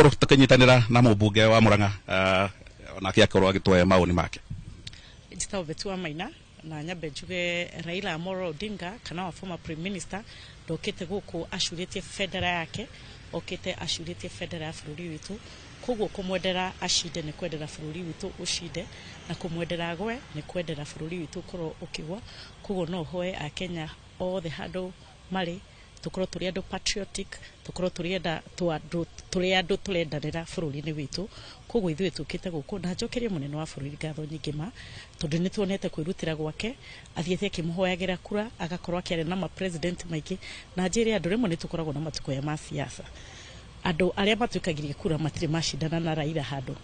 Twakorwo tukinyitanira na mũmbunge wa Murang'a, onake akorwo agĩtũhe mawoni make. Njĩtagwo Betty wa Maina, na nyambe njuge Raila Amolo Odinga kana wa former prime minister ndokĩte gũkũ acurĩtie bendera yake, okĩte acurĩtie bendera ya bũrũri witũ. Koguo kũmwendera acinde nĩ kwendera bũrũri witũ ũcinde, na kũmwendera agwe nĩ kwendera bũrũri witũ ũkorwo ũkĩgwa. Koguo no hoe Akenya othe handũ marĩ tũkorwo tũrĩ andũ patriotic, tũkorwo tũrĩ andũ tũrendanĩra bũrũri-inĩ witũ. Koguo ithuĩ tũkĩte gũkũ na njokerie mũnene wa bũrũri ngatho nyingĩ ma, tondũ nĩ tuonete kwĩrutĩra gwake, athiĩte akĩmũhoyagĩra kura, agakorwo akĩaria na ma president maingĩ. Na njĩre andũ, rĩmwe nĩ tũkoragwo na matukũ ma siasa, andũ arĩa matuĩkagĩria kura matirĩ macindana na Raila handũ.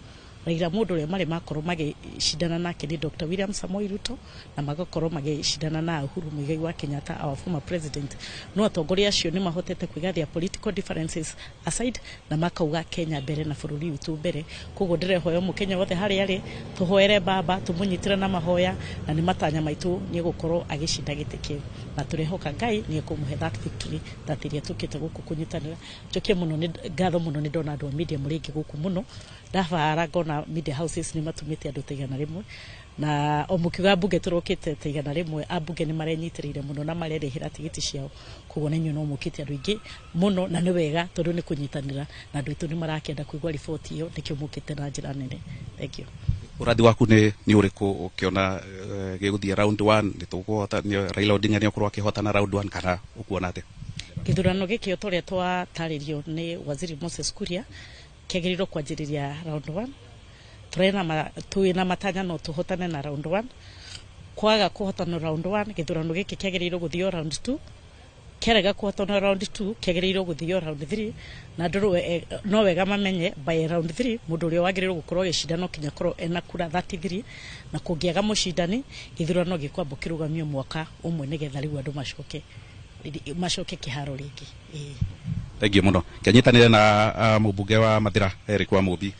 Raila, mũndũ ũrĩa marĩ makorwo magĩcindana nake nĩ Dr. William Samoei Ruto, na magakorwo magĩcindana na Uhuru Muigai wa Kenyatta, our former president. No atongoria acio nĩ mahotete kũiga their political differences aside na makauga Kenya mbere na bũrũri witũ mbere. Koguo ndĩrehoya mũkenya wothe harĩa arĩ tũhoere baba, tũmũnyitĩre na mahoya, na nĩ matanya maitũ nĩ egũkorwo agĩcinda gĩtĩ kĩu, na tũrehoka Ngai nĩ ekũmũhe that victory that ĩrĩa tũkĩte gũkũ kũnyitanĩra. Njokie mũno nĩ ngatho mũno, nĩ ndona andũ a media mũrĩ aingĩ gũkũ mũno. Ndabara ngona media houses nĩ matumĩte andũ ta 100, na o mũkiuga mbunge tũrokĩte ta 100, ambunge nĩ marenyitĩrĩire mũno na marerĩhĩra tigiti ciao. Koguo na inyuĩ no mũkĩte andũ aingĩ mũno, na nĩ wega tondũ nĩ kũnyitanĩra na andũ aitũ nĩ marakĩenda kũigua riboti ĩyo, nĩkĩo mũkĩte na njĩra nene. Thank you. Ũrathi waku nĩ ũrĩkũ ũkĩona gĩgũthiĩ round one, nĩ tũkũhota, Raila Odinga nĩ akorwo akĩhotana round one, kana ũkuona atĩa? Gĩthurano gĩkĩ, o ta ũrĩa twatarĩrio nĩ waziri Moses Kuria, kĩagĩrĩirwo kwanjĩrĩria round one. Twĩna matanya no tũhotane na round one. Kwaga kũhotana round one, gĩthurano gĩkĩ kĩagĩrĩirwo gũthio round two. Kĩarega kũhotana round two, kĩagĩrĩirwo gũthio round three. Na andũ no wega mamenye by round three mũndũ ũrĩa wagĩrĩirwo gũkorwo agĩcinda no kinya akorwo ena kura 33, na kũngĩaga mũcindani, gĩthurano gĩkwamba kĩrũgamio mwaka ũmwe nĩgetha rĩu andũ macoke kĩharo rĩngĩ. Ĩĩ. Thank you mũno. Kĩanyitanĩre na mũmbunge wa Mathira, Eric wa Mũmbi.